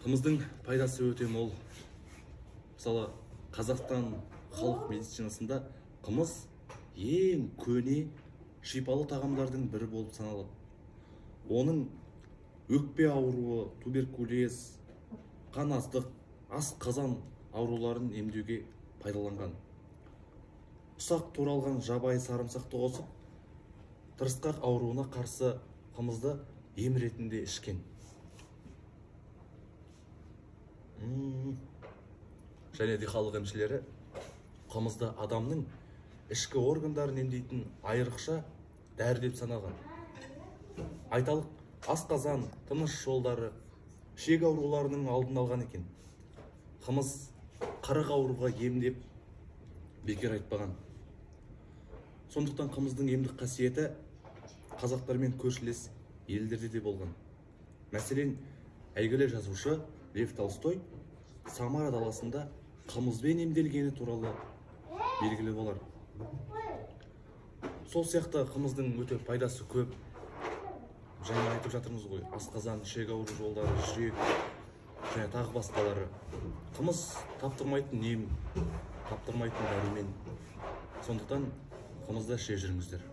Қымыздың пайдасы өте мол. Мысалы, Қазақстан халық медицинасында қымыз ең көне шипалы тағамдардың бірі болып саналады. Оның өкпе ауруы, туберкулез, қан аздық, асқазан ауруларын емдеуге пайдаланған. Ұсақ туралған жабайы сарымсақты қосып, тырысқақ ауруына қарсы қымызды ем ретінде ішкен. Және де халық емшілері қымызды адамның ішкі органдарын емдейтін айрықша дәрі деп санаған. Айталық, асқазан, тыныс жолдары, ішек ауруларының алдын алған екен. Қымыз 40 ауруға ем деп бекер айтпаған. Сондықтан қымыздың емдік қасиеті қазақтармен көршілес елдерде де болған. Мәселен, әйгілі жазушы Лев Толстой Самара даласында қымызбен емделгені туралы белгілі болар. Сол сияқты қымыздың өте пайдасы көп. Жаңа айтып жатырмыз ғой, асқазан, ішек ауру жолдары, жүрек және тағы басқалары. Қымыз таптырмайтын ем, таптырмайтын дәрумен. Сондықтан қымызды іше жүріңіздер.